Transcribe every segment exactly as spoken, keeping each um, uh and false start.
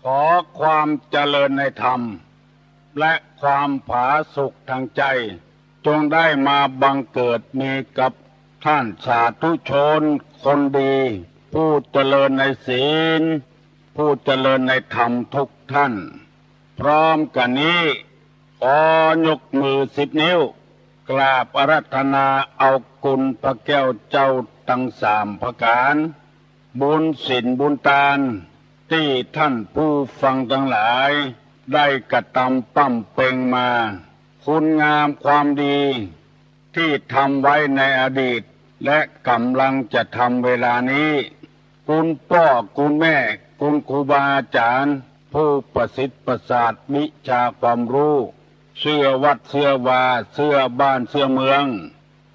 ขอความเจริญในธรรม และความผาสุกทางใจ จงได้มาบังเกิดมีกับท่านสาธุชนคนดี ผู้เจริญในศีล ผู้เจริญในธรรมทุกท่าน พร้อมกั๋นนี้ ขอยกมือสิบนิ้ว กราบอาราธนาเอาคุณพระแก้วเจ้าตังสามประก๋าน บุญศีลบุญตาน ตี้ท่านผู้ฟังตังหลาย ได้กระตำบำเพ็งมา คุณงามความดี ตี้ทำไว้ในอดีต และก๋ำลังจะทำเวลานี้ คุณป้อคุณแม่ คุณครูบาอาจ๋ารย์ ผู้ประสิทธิ์ประสาทวิชาความฮู้ เสื้อวัดเสื้อวา เสื้อบ้านเสื้อเมือง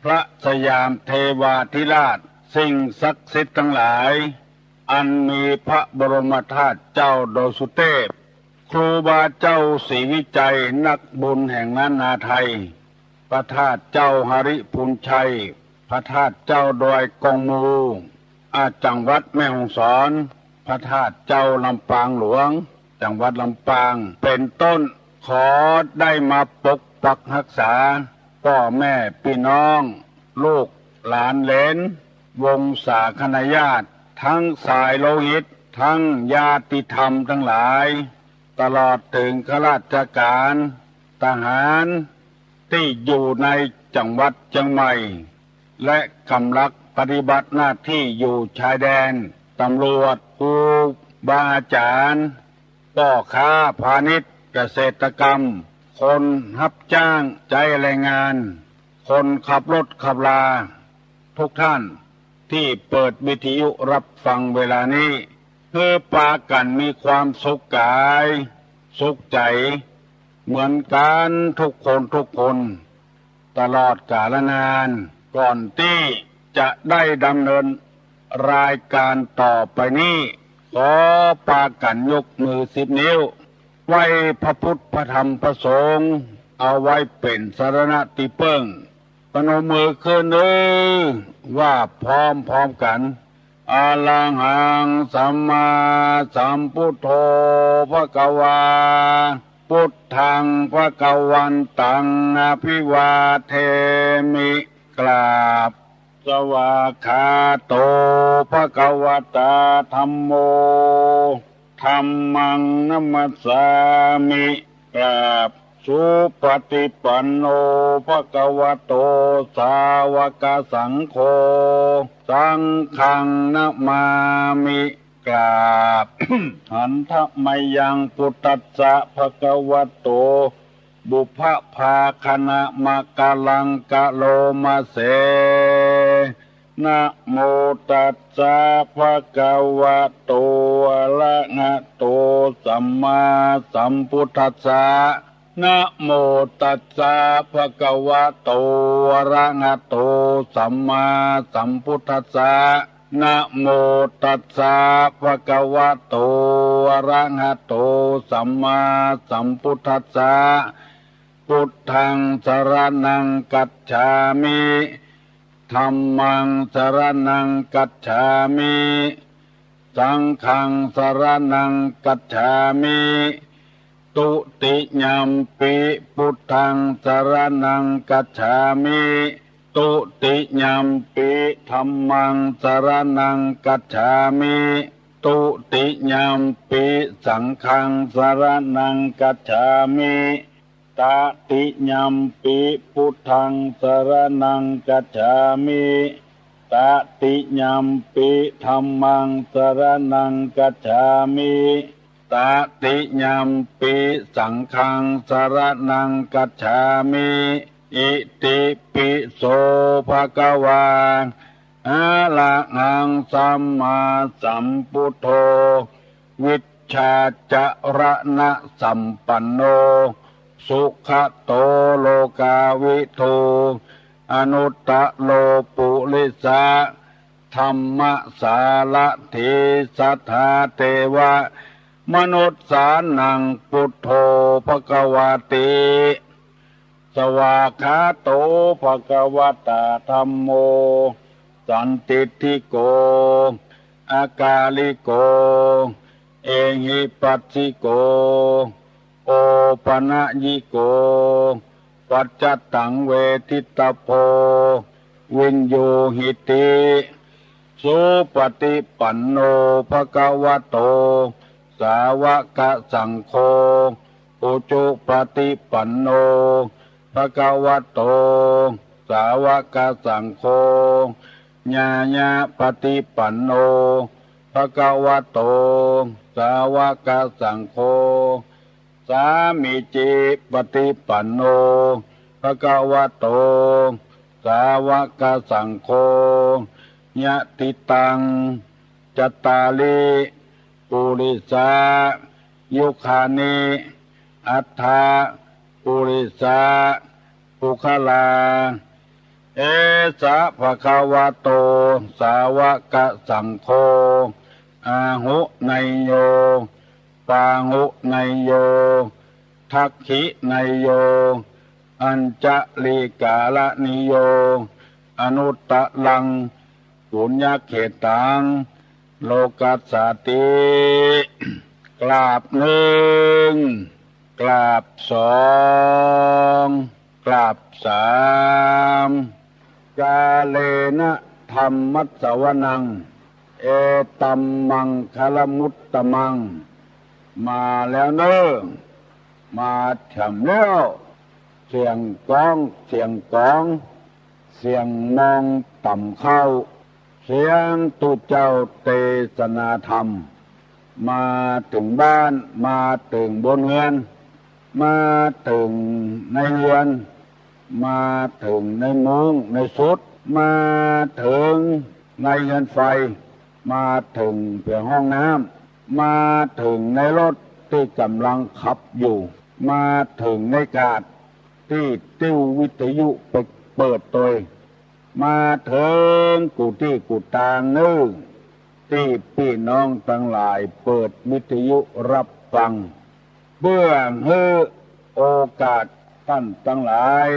พระสยามเทวาธิราช สิ่งศักดิ์สิทธิ์ตังหลาย อันมีพระบรมธาตุเจ้าดอยสุเตพ ครูบาเจ้าศรีวิชัย นักบุญแห่งล้านนาไทย พระธาตุเจ้าหริภุญชัย พระธาตุเจ้าดอยกองมู อา จังหวัดแม่ฮ่องสอน พระธาตุเจ้าลำปางหลวง จังหวัดลำปาง เป๋นต้น ขอได้มาปกปักฮักษา ป้อแม่ปี้น้อง ลูกหลานเหลน วงศาคณาญาติ ตึงสายโลหิต ตึงญาติธรรมตังหลาย ตลอดเถิงข้าราชก๋าน ทหาร ตี้อยู่ในจังหวัดเจียงใหม่ และก๋ำลังปฏิบัติหน้าตี้อยู่ชายแดน ตำรวจ ครูบาอาจ๋ารย์ ป้อค้าพาณิชย์ เกษตรกรรม คนฮับจ้างใจ๊แรงงาน คนขับรถขับรา ทุกท่านตี้เปิดวิทยุฮับฟังเวลานี้ หื้อปากั๋นมีความสุขก๋าย สุขใจ๋ เหมือนกั๋นทุกคนทุกคน ตลอดกาลนาน ก่อนตี้จะได้ดำเนินรายก๋านต่อไปนี้ ขอปากั๋นยกมือสิบนิ้ว ไหว้พระพุทธพระธรรมพระสงฆ์ เอาไว้เป๋นสรณะตี้เปิ้ง พนมมือขึ้นเน่อ ว่าพร้อมๆ กั๋น อะระหังสัมมาสัมพุทโธ ภะคะวา พุทธังภะคะวันตัง อะภิวาเทมิ กราบ สวากขาโต ภะคะวะตา ธัมโม ธัมมังนะมัสสามิ กราบ สุปะติปันโน ภะคะวะโต สาวกสังโฆ สังฆังนะมามิ กราบ หันทะมะยัง พุทธัสสะ ภะคะวะโต ปุพพะภาคะนะมะกะลังกะโลมะเส นะโมตัสสะ ภะคะวะโต อะระหะโต สัมมาสัมพุทธัสสะ นะโมตัสสะ ภะคะวะโต อะระหะโต สัมมาสัมพุทธัสสะ นะโมตัสสะ ภะคะวะโต อะระหะโต สัมมาสัมพุทธัสสะ พุทธังสรณังคัจฉามิ ธัมมังสรณังคัจฉามิ สังฆังสรณังคัจฉามิ ตุติยัมปิ พุทธังสรณังคัจฉามิ ตุติยัมปิ ธัมมังสรณังคัจฉามิ ตุติยัมปิ สังฆังสรณังคัจฉามิ ตะติยัมปิ พุทธังสรณังคัจฉามิ ตะติยัมปิ ธัมมังสรณังคัจฉามิ ตะติยัมปิ สังฆังสรณังคัจฉามิ อิติปิโส ภะคะวา อะระหังสัมมาสัมพุทโธ วิชชาจะระณะสัมปันโน สุขะโตโลกาวิทู อนุตตะโรปุริสะ ธัมมะสารถี สัทธาเทวะมนุสสานัง พุทโธ ภะคะวาติ สวากขาโต ภะคะวะตา ธัมโม สันทิฏฐิโก อะกาลิโก เอหิปัสสิโก โอปะนะยิโก ปัจจตังเวทิตาโพ วิญญูหิติ สุปฏิปันโน ภะคะวะโต สาวกสังโฆ อุจุปฏิปันโน ภะคะวะโต สาวกสังโฆ ญาญาปฏิปันโน ภะคะวะโต สาวกสังโฆ สามีจิปฏิปันโน ภะคะวะโต สาวกสังโฆ ยะถิตัง จัตตาริ ปุริสา ยุคานิ อัฏฐะ ปุริสา ปุคคลา เอสะ ภะคะวะโต สาวกสังโฆ อาหุเนยโย ปาหุเนยโย ทักขิเนยโย อัญจลีกาละนิโย อนุตตรัง ปุญญเขตตัง โลกัสสาติ กราบหนึ่ง กราบสอง กราบสาม กาเลนะธัมมัสสวนัง เอตัมมังคลมุตตมัง มาแล้วเน่อ มาแถมแล้ว เสียงก้อง เสียงกอง เสียงมองต่ำเข้า เสียงตุ๊เจ้าเตสนาธรรม มาเถิงบ้าน มาเถิงบนเฮือน มาเถิงในเฮือน มาเถิงในมุ้งในสุด มาเถิงในเฮือนไฟ มาเถิงเปียงห้องน้ำ มาเถิงในรถตี้ก่ำลังขับอยู่ มาเถิงในกาดตี้ติ้ววิทยุไปเปิดตวย มาเถิงกู้ตี้กู้ตางเน่อ ตี้ปี้น้องตังหลายเปิดวิทยุฮับฟัง เปื้อหื้อโอกาสต้านตังหลาย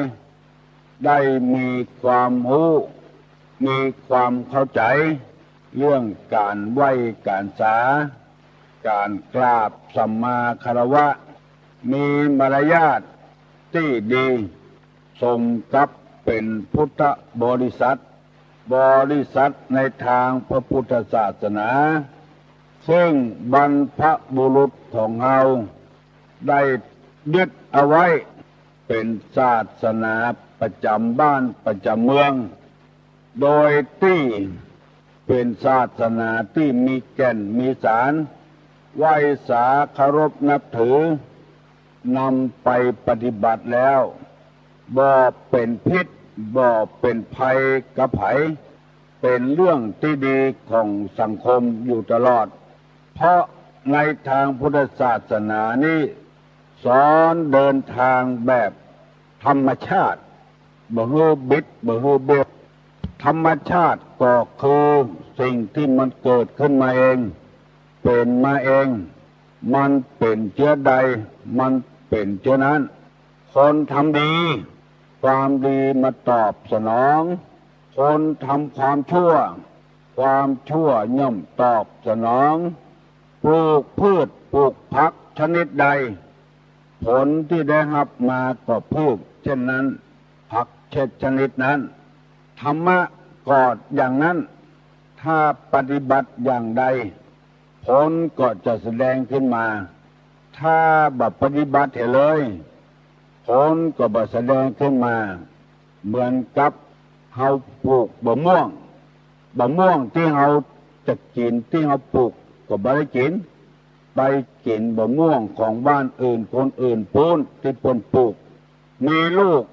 ได้มีความฮู้ มีความเข้าใจ๋ เรื่องก๋านไหว้ก๋านสา ก๋านกราบสัมมาคารวะ มีมารยาทตี้ดี สมกับเป๋นพุทธบริษัท บริษัทในตางพระพุทธศาสนา ซึ่งบรรพบุรุษของเฮาได้ยึดเอาไว้เป๋นศาสนาประจ๋ำบ้านประจ๋ำเมือง โดยตี้เป๋นศาสนาตี้มีแก่นมีสาร ไหว้สาเคารพนับถือ นำไปปฏิบัติแล้ว บ่เป๋นพิษ บ่เป๋นภัยกับใผ เป๋นเรื่องตี้ดีของสังคมอยู่ตลอด เพราะในตางพุทธศาสนานี้ สอนเดินตางแบบธรรมชาติ บ่หื้อบิด บ่หื้อเบี้ยว ธรรมชาติก็คือสิ่งตี้มันเกิดขึ้นมาเอง เป๋นมาเอง มันเป๋นเจื้อใด มันเป๋นเจื้อนั้น คนทำดี ความดีมาตอบสนอง คนทำความชั่ว ความชั่วย่อมตอบสนอง ปลูกพืชปลูกผักชนิดใด ผลตี้ได้ฮับมาก็พืชเช่นนั้น ผักเช่นชนิดนั้น ธรรมะก็อย่างนั้น ถ้าปฏิบัติอย่างใด ผลก็จะแสดงขึ้นมา ถ้าบ่ปฏิบัติเหียเลย ผลก็บ่แสดงขึ้นมา เหมือนกับเฮาปลูกบ่าม่วง บ่าม่วงตี้เฮาจะกิ๋นตี้เฮาปลูกก็บ่ได้กิ๋น ไปกิ๋นบ่าม่วงของบ้านอื่นคนอื่นปู๊นตี้เปิ้นปลูก มีลูก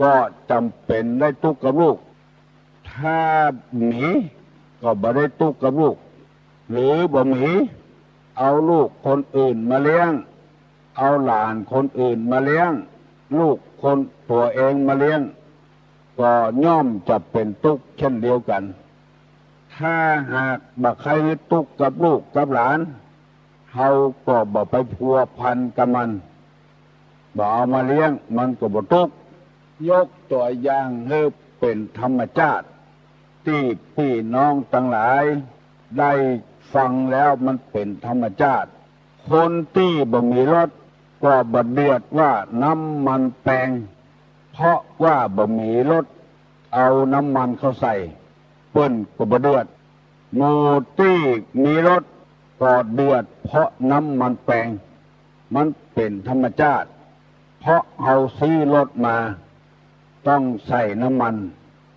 ก็จ๋ำเป๋นได้ตุ๊กข์กับลูก ถ้าหมีก็บ่ได้ตุ๊กข์กับลูก หรือบ่หมี เอาลูกคนอื่นมาเลี้ยง เอาหลานคนอื่นมาเลี้ยง ลูกคนตั๋วเองมาเลี้ยง ก็ย่อมจะเป๋นตุ๊กข์เช่นเดียวกั๋น ถ้าหากบ่ใค่หื้อตุ๊กข์กับลูกกับหลาน เฮาก็บ่ไปพัวพันกับมัน บ่เอามาเลี้ยง มันก็บ่ตุ๊กข์ ยกตั๋วอย่างหื้อเป๋นธรรมชาติ ตี้ปี้น้องตังหลายได้ ฟังแล้วมันเป๋นธรรมชาติ คนตี้บ่มีรถก็บ่เดือดว่าน้ำมันแปง เพราะว่าบ่มีรถเอาน้ำมันเข้าใส่ เปิ้นก็บ่เดือด หมู่ตี้มีรถก็เดือดเพราะน้ำมันแปง มันเป๋นธรรมชาติ เพราะเฮาซื้อรถมา ต้องใส่น้ำมัน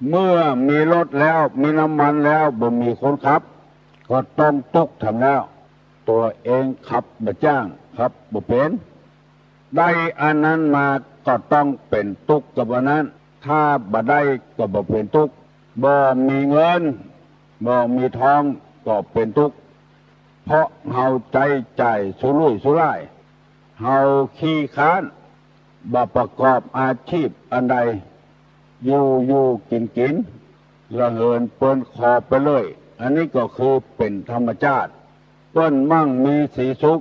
เมื่อมีรถแล้ว มีน้ำมันแล้ว บ่มีคนขับ ก็ต้องตุ๊กข์แถมแล้ว ตั๋วเองขับบ่จ้าง ขับบ่เป๋น ได้อันนั้นมาก็ต้องเป๋นตุ๊กข์กับอันนั้น ถ้าบ่ได้ก็บ่เป๋นตุ๊กข์ บ่มีเงิน บ่มีทองก็เป๋นตุ๊กข์ เพราะเฮาใจ๊จ่ายสุรุ่ยสุร่าย เฮาขี้คร้าน บ่ประกอบอาชีพอันใด อยู่อยู่กิ๋นกิ๋น ระเหินเปินคอไปเลย อันนี้ก็คือเป๋นธรรมชาติ เปิ้นมั่งมีสีสุข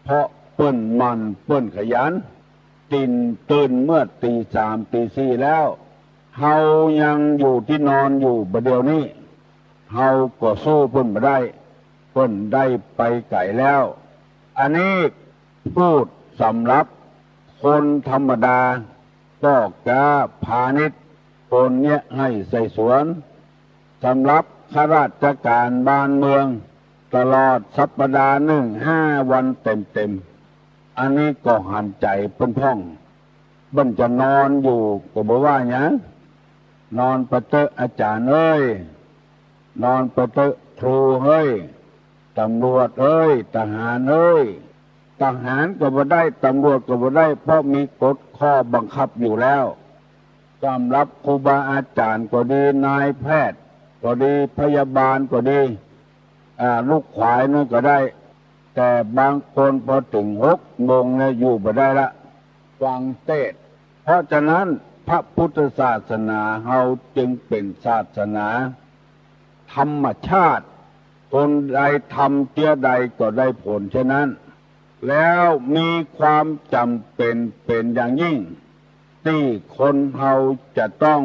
เพราะเปิ้นหมั่นเปิ้นขยัน ตื่น ตื่นเมื่อตีสามตีสี่แล้ว เฮายังอยู่ตี้นอนอยู่บ่าเดี่ยวนี้ เฮาก็สู้เปิ้นบ่ได้ เปิ้นได้ไปไก๋แล้ว อันนี้พูดสำหรับคนธรรมดา ป้อก๊าพาณิชย์ คนเนี้ยหื้อใส่สวน สำหรับข้าราชก๋านบ้านเมือง ตลอดสัปดาห์นึ่งห้าวันเต็มๆ อันนี้ก็หันใจ๋เปิ้นพ่อง เปิ้นจะนอนอยู่ก็บ่ว่าหยัง นอนไปเต๊อะอาจ๋ารย์เอ้ย นอนไปเต๊อะครูเฮ้ย ต๋ำรวจเอ้ย ทหารเอ้ย ทหารก็บ่ได้ ตำรวจก็บ่ได้ เพราะมีกฎข้อบังคับอยู่แล้ว สำหรับครูบาอาจ๋ารย์ก็ดี นายแพทย์ก็ดี พยาบาลก็ดี อ่า ลูกขวายนั่นก็ได้ แต่บางคนพอเถิงหกโมงแล้วอยู่บ่ได้ละ ฟังเตสน์ เพราะฉะนั้นพระพุทธศาสนาเฮาจึงเป๋นศาสนาธรรมชาติ คนใดทำเจื้อใดก็ได้ผลเช่นนั้น แล้วมีความจ๋ำเป๋นเป๋นอย่างยิ่ง ตี้คนเฮาจะต้อง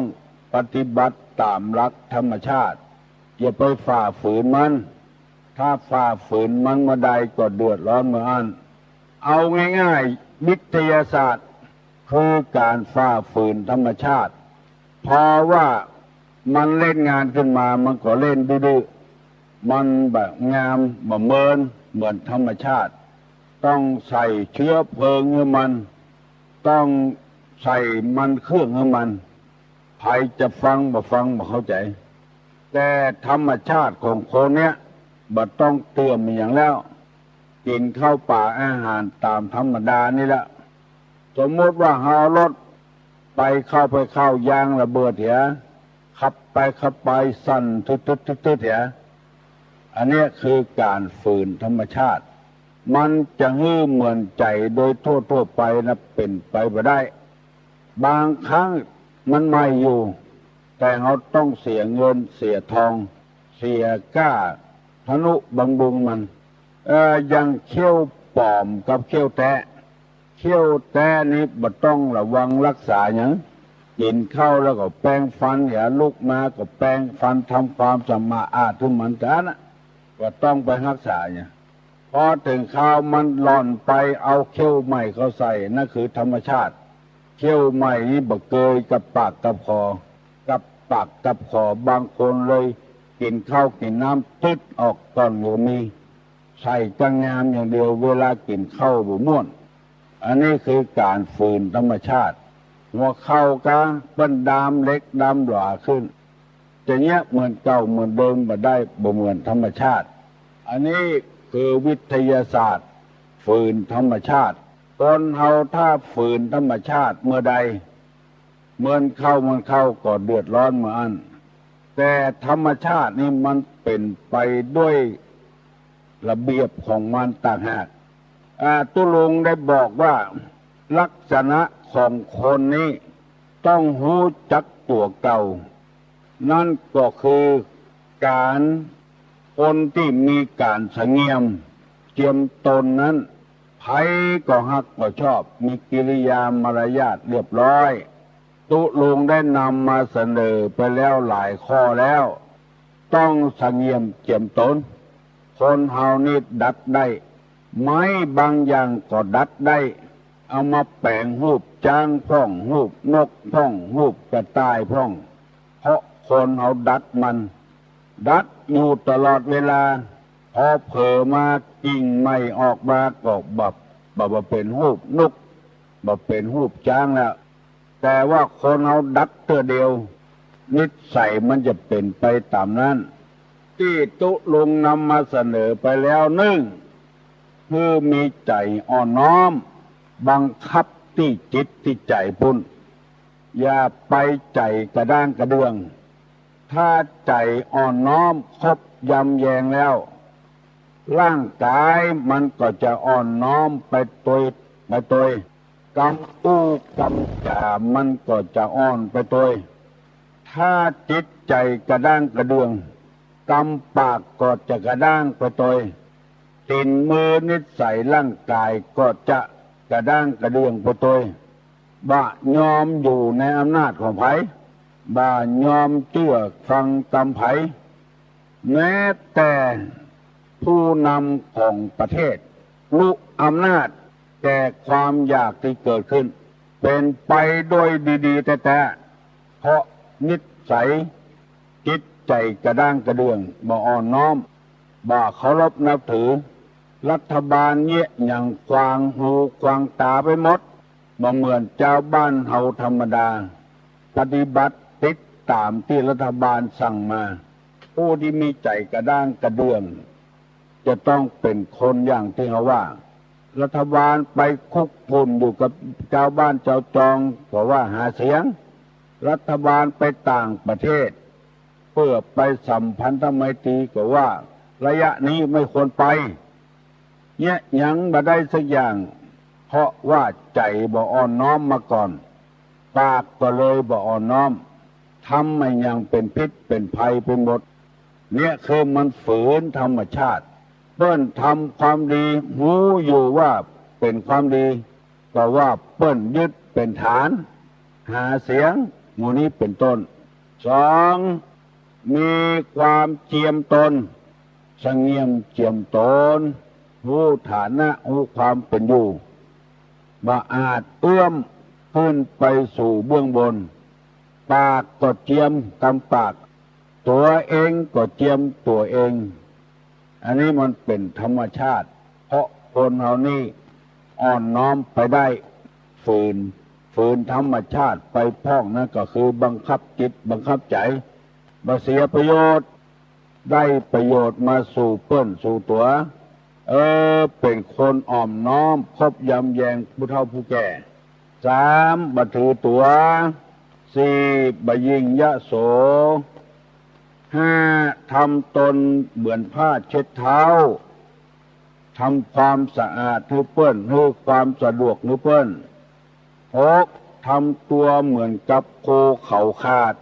ปฏิบัติต๋ามหลักธรรมชาติ อย่าไปฝ่าฝืนมัน ถ้าฝ่าฝืนมันเมื่อใดก็เดือดร้อนเมื่ออั้น เอาง่ายๆ วิทยาศาสตร์คือก๋านฝ่าฝืนธรรมชาติ เพราะว่ามันเล่นงานขึ้นมา มันก็เล่นดื้อๆ มันบ่งามบ่เมินเหมือนธรรมชาติ ต้องใส่เชื้อเพลิงหื้อมัน ต้องใส่มันเครื่องหื้อมัน ใผจะฟังบ่ฟังบ่เข้าใจ๋ แต่ธรรมชาติของคนเนี้ยบ่ต้องเตื้อมอะหยังแล้ว กิ๋นข้าวป๋าอาหารต๋ามธรรมดานี่แหละ สมมุติว่าเฮาเอารถไปเข้าไปเข้ายางระเบิดเหีย ขับไปขับไปสั่นตึดๆๆๆ เหีย อันเนี้ยคือก๋านฝืนธรรมชาติ มันจะหื้อเหมือนใจ๋โดยทั่วๆ ไปนะ เป๋นไปบ่ได้ บางครั้งมันใหม่อยู่ แต่เฮาต้องเสียเงินเสียทอง เสียก้าทะนุบำรุงมัน เอ่อ อย่างเขี้ยวป๋อมกับเขี้ยวแต๊ เขี้ยวแต๊นี่บ่ต้องระวังฮักษาหยัง กิ๋นข้าวแล้วก็แปรงฟัน เหีย ลุกมาก็แปรงฟัน ทำความสะอาดหื้อมัน อันนั้นน่ะ บ่ต้องไปฮักษาหยัง พอเถิงคราวมันหล่อนไปเอาเขี้ยวใหม่เข้าใส่ นั่นคือธรรมชาติ เขี้ยวใหม่นี่บ่เกยกับปากกับคอ กับปากกับคอ บางคนเลยกิ๋นข้าวกิ๋นน้ำตึ๊ดออกก่อนก็มี ใส่จะงามอย่างเดียว เวลากิ๋นข้าวบ่ม่วน อันนี้คือก๋านฝืนธรรมชาติ หัวเข่าก็เปิ้นดามเหล็กดามหลาขึ้น จะเยียะเหมือนเก่าเหมือนเดิมบ่ได้ บ่เหมือนธรรมชาติ อันนี้คือวิทยาศาสตร์ ฝืนธรรมชาติ คนเฮาถ้าฝืนธรรมชาติเมื่อใด เหมือนเข้าเหมือนเข้าก็เดือดร้อนเมื่ออั้น แต่ธรรมชาตินี่มันเป๋นไปด้วยระเบียบของมันต่างหาก อ่า ตุ๊ลุงได้บอกว่าลักษณะของคนนี้ต้องฮู้จักตั๋วเก่า นั่นก็คือก๋าน คนตี้มีก๋านสะเงียม เจียมตนนั้น ใผก็ฮักก็ชอบ มีกิริยามารยาทเรียบร้อย ตุ๊ลุงได้นำมาเสนอไปแล้วหลายข้อแล้ว ต้องสะเงียมเจียมตน คนเฮานี่ดัดได้ ไม้บางอย่างก็ดัดได้ เอามาแป๋งฮูปจ๊างพ่อง ฮูปนกพ่อง ฮูปกระต่ายพ่อง เพราะคนเฮาดัดมัน ดัดอยู่ตลอดเวลา พอเผลอมากิ่งใหม่ออกมาก็บ่ บ่ บ่เป๋นฮูปนก บ่เป๋นฮูปจ๊างแล้ว แต่ว่าคนเฮาดัดเตื้อเดียว นิสัยมันจะเป๋นไปต๋ามนั้น ตี้ตุ๊ลุงนำมาเสนอไปแล้วนึ่ง คือมีใจ๋อ่อนน้อม บังคับตี้จิตตี้ใจ๋ปุ้น อย่าไปใจ๋กระด้างกระเดื่อง ถ้าใจ๋อ่อนน้อมคบยำแยงแล้ว ร่างก๋ายมันก็จะอ่อนน้อมไปตวย ไปตวย กำอู้กำจ๋ามันก็จะอ่อนไปตวย ถ้าจิตใจ๋กระด้างกระเดื่อง กำปากก็จะกระด้างไปตวย ตี๋นมือนิสัยร่างก๋ายก็จะกระด้างกระเดื่องไปตวย บ่ยอมอยู่ในอำนาจของใผ บ่ยอมเจื้อฟังกำใผ แม้แต่ผู้นำของประเทศ ลุอำนาจแก่ความอยากตี้เกิดขึ้น เป๋นไปโดยดีๆ แต๊ๆ เพราะนิสัยจิตใจ๋กระด้างกระเดื่อง บ่อ่อนน้อม บ่เคารพนับถือ รัฐบาลเยียะหยังขวางหูขวางต๋าไปหมด บ่เหมือนจาวบ้านเฮาธรรมดา ปฏิบัติติดต๋ามตี้รัฐบาลสั่งมา ผู้ตี้มีใจ๋กระด้างกระเดื่อง จะต้องเป๋นคนอย่างตี้เฮาว่า รัฐบาลไปคุกคุ่นอยู่กับจาวบ้านจาวจองก็ว่าหาเสียง รัฐบาลไปต่างประเทศ เปื้อไปสัมพันธไมตรีก็ว่า ระยะนี้ไม่ควรไป เยียะหยังบ่ได้สักอย่าง เพราะว่าใจ๋บ่อ่อนน้อมมาก่อน ปากก็เลยบ่อ่อนน้อม ทำอะหยังเป๋นพิษเป๋นภัยไปหมด เนี่ยคือมันฝืนธรรมชาติ เปิ้นทำความดี ฮู้อยู่ว่าเป๋นความดี ก็ว่าเปิ้นยึดเป๋นฐาน หาเสียง หมู่นี้เป๋นต้น สอง มีความเจียมตน สะเงี่ยมเจียมต๋น ฮู้ฐานะ ฮู้ความเป๋นอยู่ บ่อาจเอื้อมขึ้นไปสู่เบื้องบน ปากก็เจียมกำปาก ตั๋วเองก็เจียมตั๋วเอง อันนี้มันเป๋นธรรมชาติ เพราะคนเฮานี่อ่อนน้อมไปได้ ฝืน ฝืนธรรมชาติไปพ่อง นั่นก็คือบังคับจิตบังคับใจ๋ บ่เสียประโยชน์ ได้ประโยชน์มาสู่เปิ้นสู่ตั๋ว เออ เป๋นคนอ่อนน้อม คบยำแยงผู้เฒ่าผู้แก่ สาม บ่ถือตั๋ว สี่ บ่ยิ่งยโส ห้า ทำตนเหมือนผ้าเช็ดเท้า ทำความสะอาดหื้อเปิ้น หื้อความสะดวกหื้อเปิ้น หก ทำตั๋วเหมือนกับโคเขาขาด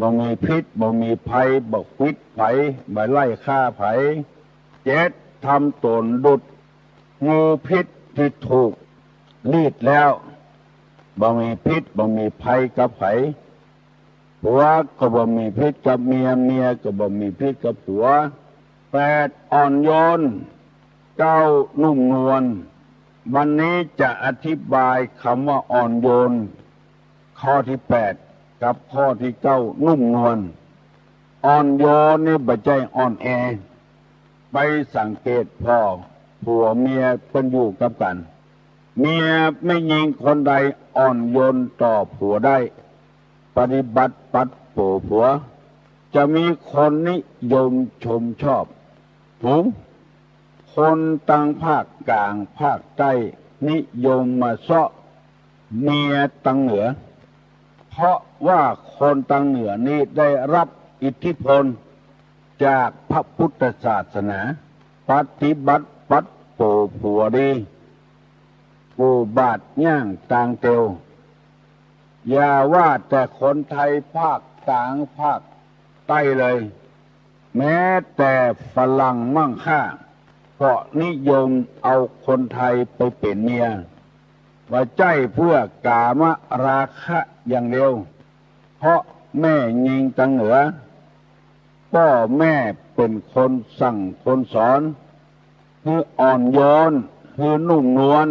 บ่มีพิษ บ่มีภัย บ่ขวิดใผ บ่ไล่ฆ่าใผ เจ็ด ทำต๋นดุจ งูพิษตี้ถูกลีดแล้ว บ่มีพิษ บ่มีภัยกับใผ ผัวก็บ่มีพิษกับเมีย เมียก็บ่มีพิษกับผัว แปด อ่อนโยน เก้า นุ่มนวล วันนี้จะอธิบายกำว่าอ่อนโยน ข้อตี้แปด กับข้อตี้เก้า นุ่มนวล อ่อนโยนนี่บ่ใจ้อ่อนแอ ไปสังเกตผ่อ ผัวเมียเปิ้นอยู่กับกั๋น เมียแม่ญิงคนใดอ่อนโยนต่อผัวได้ ปฏิบัติปัดโป๋ผัว จะมีคนนิยมชมชอบ สูง คนตังภาคก๋างภาคใต้นิยมมาเซาะเมียตังเหนือ เพราะว่าคนตังเหนือนี้ได้รับอิทธิพลจากพระพุทธศาสนา ปฏิบัติปัดโป๋ผัวดี กู้บาตรย่างตางเตียว อย่าว่าแต่คนไทยภาคก๋างภาคใต้เลย แม้แต่ฝรั่งมั่งค่า ก็นิยมเอาคนไทยไปเป๋นเมีย บ่ใจ้เพื่อกามราคะอย่างเดียว เพราะแม่ญิงตังเหนือ เปิ้น ป้อแม่เป๋นคนสั่งคนสอน หื้ออ่อนโยน หื้อนุ่มนวล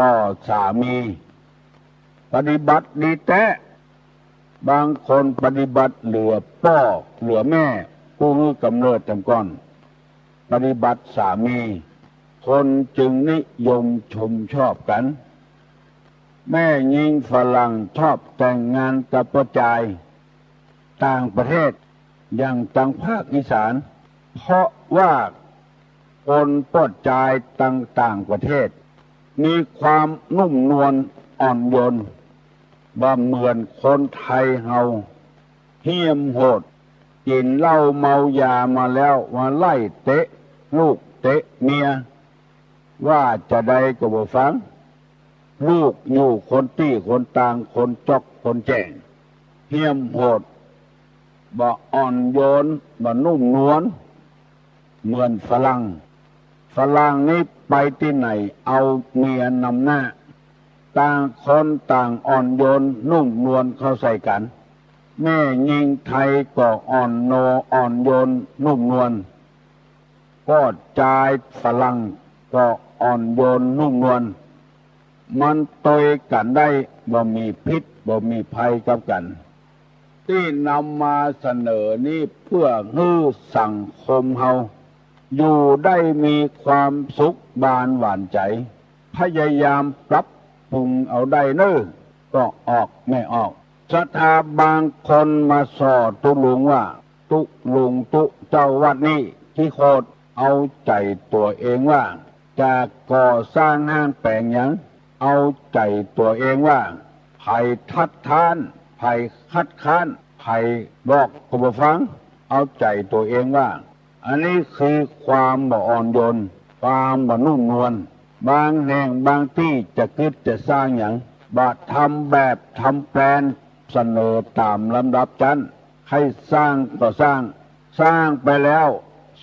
ต่อสามี ปฏิบัติดีแต๊ บางคนปฏิบัติเหลือป้อเหลือแม่ ผู้หื้อก๋ำเนิดแจ่มก่อน ปฏิบัติสามี คนจึงนิยมชมชอบกั๋น แม่ญิงฝรั่งชอบแต่งงานกับป้อจายต่างประเทศ อย่างตังภาคอีสาน เพราะว่าคนป้อจายตังต่างประเทศ มีความนุ่มนวลอ่อนโยน บ่เหมือนคนไทยเฮา เหี้ยมโหด กิ๋นเหล้าเมายามาแล้ว มาไล่เตะลูกเตะเมีย ว่าจาใดก็บ่ฟัง ลูกอยู่คนตี้คนตาง คนจ๊อกคนแจ้ง เหี้ยมโหด บ่อ่อนโยน บ่นุ่มนวล เหมือนฝรั่ง ฝรั่งนี้ไปตี้ไหนเอาเมียนำหน้า ต่างคนต่างอ่อนโยนนุ่มนวลเข้าใส่กั๋น แม่ญิงไทยก็อ่อนโน อ่อนโยนนุ่มนวล ป้อจายฝรั่งก็อ่อนโยนนุ่มนวล มันตวยกั๋นได้ บ่มีพิษบ่มีภัยกับกั๋น ตี้นำมาเสนอนี้เปื้อหื้อสังคมเฮาอยู่ได้มีความสุขบานหวานใจ๋ พยายามปรับปรุงเอาได้เน่อ ก็ออกแม่ออก ศรัทธาบางคนมาส่อตุ๊ลุงว่า ตุ๊ลุงตุ๊เจ้าวัดนี้ขี้โขด เอาใจ๋ตั๋วเองว่า จะก่อสร้างห้างแป๋งหยัง เอาใจ๋ตั๋วเองว่า ใผคัดค้าน ใผคัดค้าน ใผบอกก็บ่ฟัง เอาใจ๋ตั๋วเองว่า อันนี้คือความบ่อ่อนโยน ความบ่นุ่มนวล บางแห่งบางตี้จะกึ๊ดจะสร้างหยัง บ่ทำแบบทำแปลน เสนอต๋ามลำดับจั๊น ใค่สร้างก็สร้าง สร้างไปแล้ว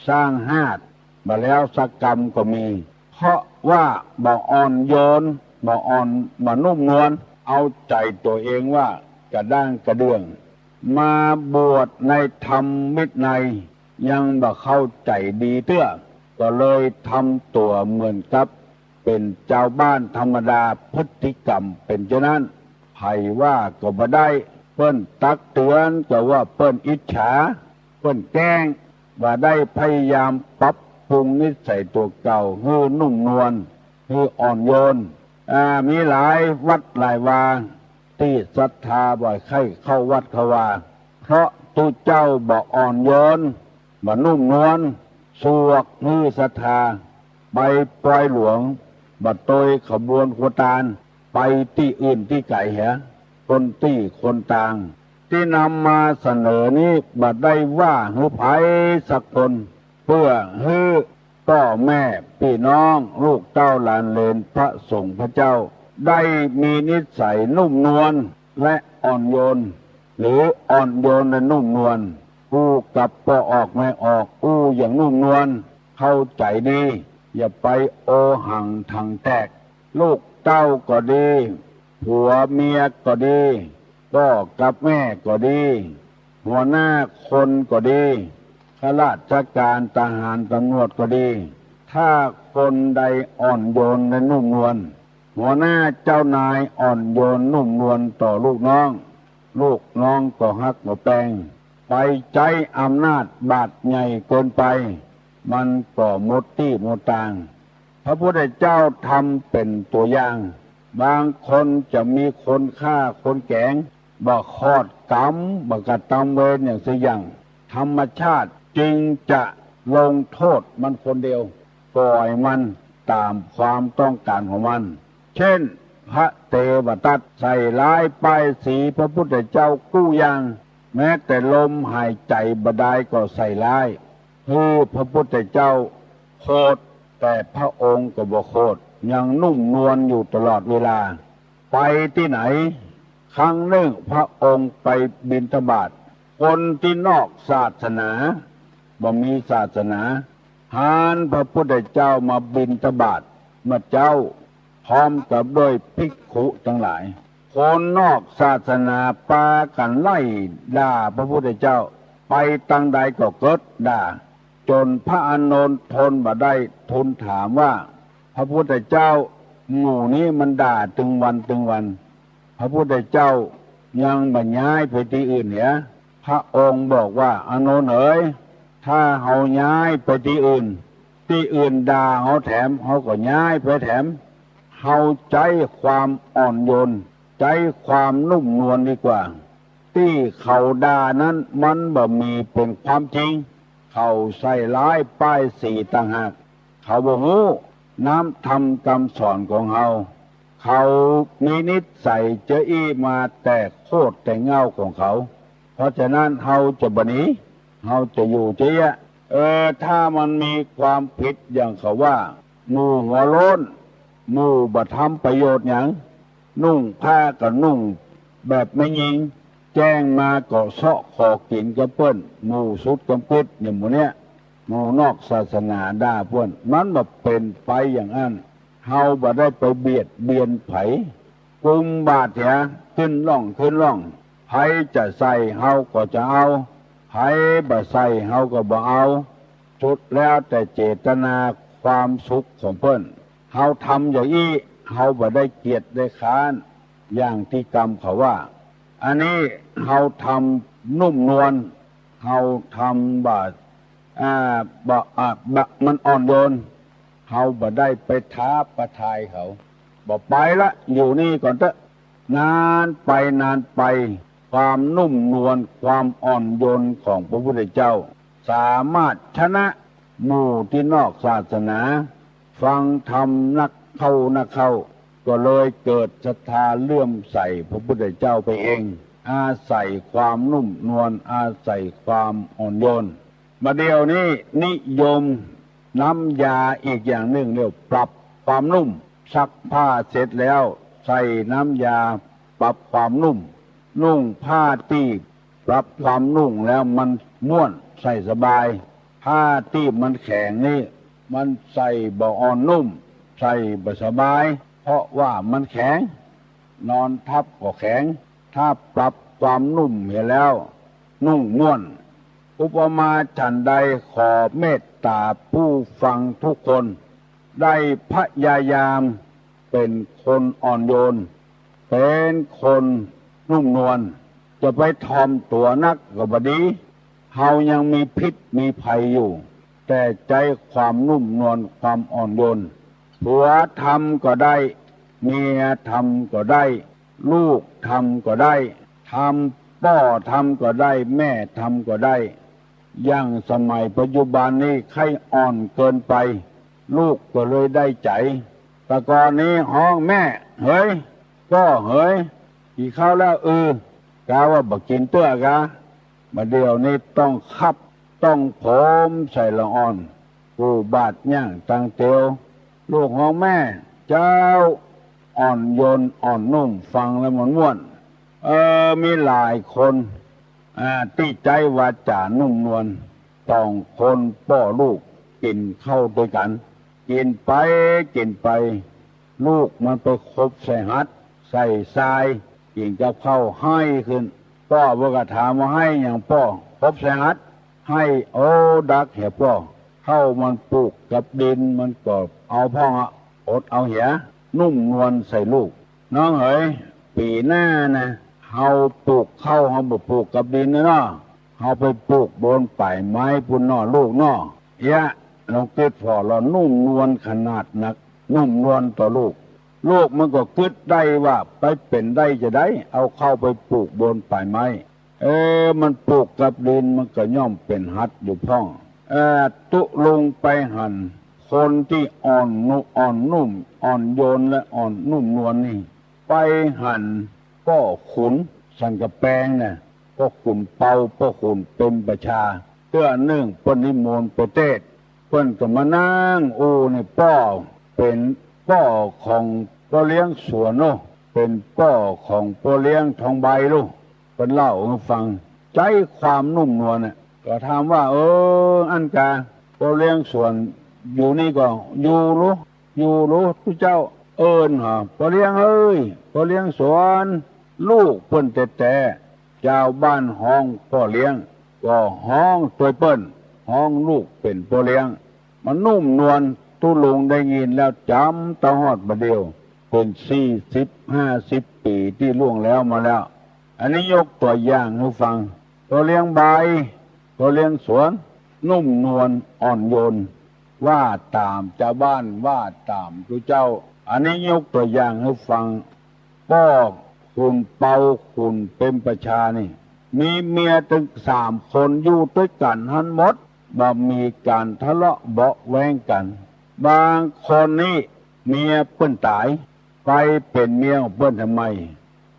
สร้างฮาดบ่แล้วสักกำก็มี เพราะว่าบ่อ่อนโยน บ่อ่อน บ่นุ่มนวล เอาใจ๋ตั๋วเองว่ากระด้างกระเดื่อง มาบวชในธรรมวินัย ยังบ่เข้าใจ๋ดีเตื้อ ก็เลยทำตั๋วเหมือนกับเป๋นจาวบ้านธรรมดา พฤติกรรมเป๋นจานั้น ใผว่าก็บ่ได้ เปิ้นตักเตือนก็ว่าเปิ้นอิจฉา เปิ้นแกล้ง บ่ได้พยายามปรับปรุงนิสัยตั๋วเก่าหื้อนุ่มนวล หื้ออ่อนโยน อ่า มีหลายวัดหลายวา ตี้ศรัทธาบ่ใค่เข้าวัดเข้าวา เพราะตุ๊เจ้าบ่อ่อนโยน บ่นุ่มนวล สวกหื้อศรัทธา ไปปอยหลวง บ่ตวยขบวนครัวตาน ไปตี้อื่นตี้ไก๋เหีย คนตี้คนตาง ตี้นำมาเสนอนี้บ่ได้ว่าหื้อใผสักคน เปื้อหื้อป้อแม่ปี้น้อง ลูกเต้าหลานเหลน พระสงฆ์พระเจ้า ได้มีนิสัยนุ่มนวลและอ่อนโยน หรืออ่อนโยนและนุ่มนวล อู้กับป้อออกแม่ออก อู้อย่างนุ่มนวล เข้าใจ๋ดี อย่าไปโอหังถังแตก ลูกเต้าก็ดี ผัวเมียก็ดี ป้อกับแม่ก็ดี หัวหน้าคนก็ดี ข้าราชการทหารตำรวจก็ดี ถ้าคนใดอ่อนโยนและนุ่มนวล หัวหน้าเจ้านายอ่อนโยนนุ่มนวลต่อลูกน้อง ลูกน้องก็ฮักบ่แปง ไปใจ๊อำนาจบาดใหญ่เกินไป มันก็หมดตี้หมดตาง พระพุทธเจ้าทำเป๋นตั๋วอย่าง บางคนจะมีคนฆ่าคนแก๋ง บ่ขอดกรรม บ่กระตำเวรอย่างสักอย่าง ธรรมชาติจึงจะลงโทษมันคนเดียว ป่อยมันต๋ามความต้องก๋านของมัน เช่น พระเตวทัตใส่ร้ายป้ายสีพระพุทธเจ้ากู้อย่าง แม้แต่ลมหายใจ๋บ่ดายก็ใส่ร้าย หื้อพระพุทธเจ้าโขด แต่พระองค์ก็บ่โขด ยังนุ่มนวลอยู่ตลอดเวลา ไปตี้ไหน ครั้งนึ่งพระองค์ไปบิณฑบาต คนตี้นอกศาสนา บ่มีศาสนา หันพระพุทธเจ้ามาบิณฑบาตเมื่อเจ๊า พร้อมกับด้วยภิกขุตังหลาย คนนอกศาสนาปากั๋นไล่ด่าพระพุทธเจ้า ไปตังใดก็เกิดด่า จ๋นพระอานนท์ทนบ่ได้ ทูลถามว่า พระพุทธเจ้า หมู่นี้มันด่าตึงวันตึงวัน พระพุทธเจ้ายังบ่ย้ายไปตี้อื่นเหีย พระองค์บอกว่า อานนท์เอ๋ย ถ้าเฮาย้ายไปตี้อื่น ตี้อื่นด่าเฮาแถม เฮาก็ย้ายไปแถม เฮาใจ๊ความอ่อนโยน ใจ๊ความนุ่มนวลดีกว่า ตี้เขาด่านั้นมันบ่มีเป๋นความจริง เขาใส่ร้ายป้ายสีต่างหาก เขาบ่ฮู้น้ำธรรมกำสอนของเฮา เขามีนิสัยจะอี้มาแต่โคตรแต่เหง้าของเขา เพราะฉะนั้นเฮาจะบ่หนี เฮาจะอยู่เจ๊ยะ เออ ถ้ามันมีความผิดอย่างเขาว่า หมู่หัวโล้น หมู่บ่ทำประโยชน์หยัง นุ่งผ้าก็นุ่งแบบแม่ญิง แจ้งมาก็เซาะขอกิ๋นกับเปิ้น หมู่สุดกำกึ๊ดอย่างหมู่เนี้ย หมู่นอกศาสนาด่าเปิ้น มันบ่เป๋นไปอย่างอั้น เฮาบ่ได้ไปเบียดเบียนใผ กุมบาตรเหีย ขึ้นร่องขึ้นร่อง ใผจะใส่เฮาก็จะเอา ใผบ่ใส่เฮาก็บ่เอา สุดแล้วแต่เจตนาความสุขของเปิ้น เฮาทำอย่างอี้ เฮาบ่ได้เกียจได้คร้าน อย่างตี้กำเขาว่า อันนี้เฮาทำนุ่มนวล เฮาทำบ่ อ่า บ่ อ่า บ่ มันอ่อนโยน เฮาบ่ได้ไปท้าประทายเขา บ่ไปละ อยู่นี่ก่อนเต๊อะ นานไปนานไป ความนุ่มนวล ความอ่อนโยนของพระพุทธเจ้า สามารถชนะหมู่ตี้นอกศาสนา ฟังธรรมนักเข้านักเข้า ก็เลยเกิดศรัทธาเลื่อมใสพระพุทธเจ้าไปเอง อาศัยความนุ่มนวล อาศัยความอ่อนโยน บ่าเดี่ยวนี้นิยมน้ำยาอีกอย่างนึ่ง เรียกปรับความนุ่ม ซักผ้าเสร็จแล้วใส่น้ำยาปรับความนุ่ม นุ่งผ้าตี้ปรับความนุ่มแล้วมันม่วน ใส่สบาย ผ้าตี้มันแข็งนี่ มันใส่บ่อ่อนนุ่ม ใส่บ่สบาย เพราะว่ามันแข็ง นอนทับก็แข็ง ถ้าปรับความนุ่มเหียแล้ว นุ่งม่วน อุปมาฉันใด ขอเมตต๋าผู้ฟังทุกคน ได้พยายามเป๋นคนอ่อนโยน เป๋นคนนุ่มนวล จะไปถ่อมตั๋วนักก็บ่ดี เฮายังมีพิษมีภัยอยู่ แต่ใจ๊ความนุ่มนวล ความอ่อนโยน ผัวทำก็ได้ เมียทำก็ได้ ลูกทำก็ได้ ทำ ป้อทำก็ได้ แม่ทำก็ได้ อย่างสมัยปัจจุบันนี้ใค่อ่อนเกินไป ลูกก็เลยได้ใจ๋ แต่ก่อนนี้ฮ้องแม่เหย ป้อเหย กิ๋นข้าวแล้ว อือ กาว่าบ่กิ๋นเตื้อกา บ่าเดี่ยวนี้ต้องคับ ต้องโผมใส่ละอ่อน กู้บาตรย่างตังเตียว ลูกฮ้องแม่ เจ้า อ่อนโยนอ่อนนุ่ม ฟังแล้วมันม่วน เออ มีหลายคน อ่า ตี้ใจ๊วาจ๋านุ่มนวล สองคนป้อลูกกิ๋นข้าวตวยกั๋น กิ๋นไปกิ๋นไป ลูกมันไปขบใส่หัด ใส่ซาย กิ๋นกับข้าวไห้ขึ้น ป้อเปิ้นก็ถามว่า ไห้หยังป้อ ขบใส่หัด ไห้ โอ้ ดักแหป้อ ข้าวมันปูกกับดิน มันก็เอาพ่องอะ อดเอาเหีย นุ่มนวลใส่ลูก น้องเหย ปี๋หน้านะ เฮาปูกข้าว เฮาบ่ปูกกับดินนะเนาะ เฮาไปปูกบนป่ายไม้ปู้นเนาะลูกเนาะ เยียะ ลองกึ๊ดผ่อ ลอนุ่มนวลขนาดนัก นุ่มนวลต่อลูก ลูกมันก็กึ๊ดได้ว่า ไปเป๋นได้จาใด เอาข้าวไปปูกบนป่ายไม้ เออ มันปูกกับดิน มันก็ย่อมเป๋นหัดอยู่พ่อง เออ ตุ๊ลุงไปหัน คนตี้อ่อนนุ่ม อ่อนนุ่ม อ่อนโยนและอ่อนนุ่มนวลนี่ ไปหันป้อขุนสันกำแปงน่ะ ป้อขุนเปา ป้อขุนเปรมประชา เตื้อนึ่งเปิ้นนิมนต์ไปเตศน์ เปิ้นก็มานั่งอู้นี่ ป้อเป๋นป้อของป้อเลี้ยงสวนเนาะ เป๋นป้อของป้อเลี้ยงทองใบลูก เปิ้นเล่าหื้อฟัง ใจ๊ความนุ่มนวลน่ะ ก็ถามว่า เออ อั้นกา ป้อเลี้ยงสวนอยู่นี่ก่อ อยู่ลูก อยู่ลูก ตุ๊เจ้า เอิ้นหา ป้อเลี้ยงเอ้ย ป้อเลี้ยงสวน ลูกเปิ้นแต๊ๆ จาวบ้านฮ้องป้อเลี้ยง ก็ฮ้องตวยเปิ้น ฮ้องลูกเป๋นป้อเลี้ยง บ่านุ่มนวล ตุ๊ลุงได้ยินแล้วจ๋ำเต้าฮอดบ่าเดี่ยว เป๋นสี่สิบห้าสิบปี๋ตี้ล่วงแล้วมาแล้ว อันนี้ยกตั๋วอย่างหื้อฟัง ป้อเลี้ยงใบ ป้อเลี้ยงสวน นุ่มนวลอ่อนโยน ว่าต๋ามจาวบ้าน ว่าต๋ามตุ๊เจ้า อันนี้ยกตั๋วอย่างหื้อฟัง ป้อขุนเปา ขุนเปรมประชานี่ มีเมียตึงสามคน อยู่ตวยกั๋นหั้นหมด บ่มีก๋านทะเลาะเบาะแว้งกั๋น บางคนนี่เมียเปิ้นต๋าย ไปเป๋นเมียของเปิ้นทำไม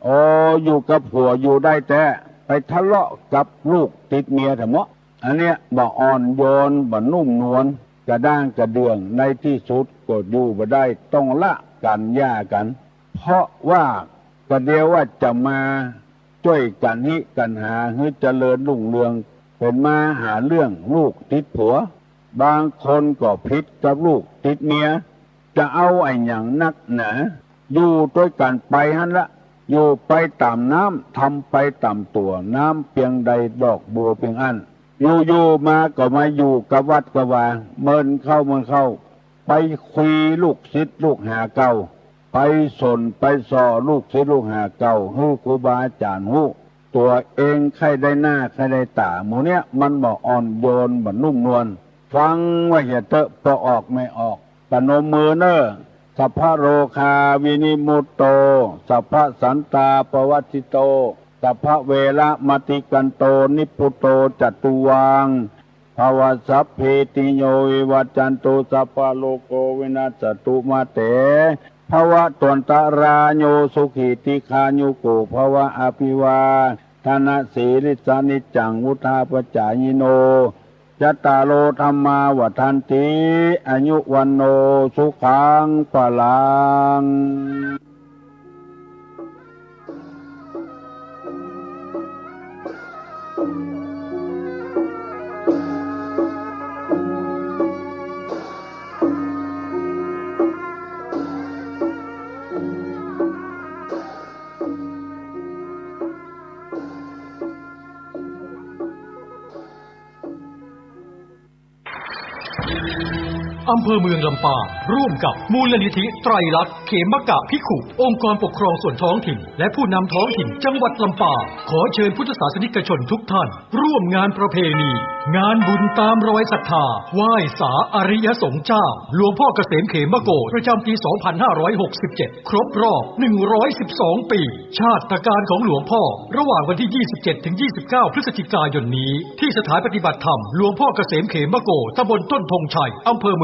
อ๋อ อยู่กับผัวอยู่ได้แต๊ ไปทะเลาะกับลูกติดเมียแถมเมาะ อันเนี้ยบ่อ่อนโยน บ่นุ่มนวล กระด้างกระเดื่อง ในตี้สุดก็อยู่บ่ได้ ต้องละกั๋นหย่ากั๋น เพราะว่ากระเดียวว่าจะมาจ้วยกั๋นฮิกั๋นหา หื้อเจริญรุ่งเรือง เป๋นมาหาเรื่องลูกติดผัว บางคนก็ผิดกับลูกติดเมีย จะเอาอะหยังนักหนา อยู่ตวยกั๋นไปหั้นละ อยู่ไปต๋ามน้ำ ทำไปต๋ามตั๋ว น้ำเปียงใดดอกบัวเปียงอั้น อยู่ๆ มาก็มาอยู่กะวัดกะวา เมินเข้าเมินเข้า ไปคุยลูกศิษย์ลูกหาเก่า ไปสนไปส่อลูกศิษย์ลูกหาเก่า หื้อครูบาอาจ๋ารย์ฮู้ ตั๋วเองใค่ได้หน้าใค่ได้ต๋า หมู่เนี้ยมันบ่อ่อนโยน บ่นุ่มนวล ฟังไว้เหียเต๊อะ ปอออกแม่ออก ประนมมือเน่อ สัพพะโรคาวินิมุตโต สัพพะสันตาปวัตถิโต สัพพะเวระมะติกันโต นิพพุโตจตุวัง ภวะ สัพพีติโยวิวัจจันตุ สัพพะโรโควินัสสะตุ มาเต ภวัตวันตะราโย สุขีติคายุโก ภวะ อภิวาทะนะสีลิสสะ นิจจังวุฑฒาปะจายิโน จัตตาโร ธัมมา วัฑฒันติ อายุ วัณโณ สุขัง พลัง อำเภอเมืองลำปาง ร่วมกับมูลนิธิไตรลักษณ์เขมกะภิกขุ องค์กรปกครองส่วนท้องถิ่น และผู้นำท้องถิ่นจังหวัดลำปาง ขอเชิญพุทธศาสนิกชนทุกท่าน ร่วมงานประเพณี งานบุญตามรอยศรัทธา ไหว้สาอริยสงฆ์เจ้า หลวงพ่อเกษมเขมโกฏ ประจำปี สองพันห้าร้อยหกสิบเจ็ด ครบรอบ หนึ่งร้อยสิบสอง ปี ชาตกาลของหลวงพ่อ ระหว่างวันที่ ยี่สิบเจ็ด ถึง ยี่สิบเก้า พฤศจิกายนนี้ ที่สถานปฏิบัติธรรม หลวงพ่อเกษมเขมโกฏ ตำบลต้นธงชัย อำเภอเมือง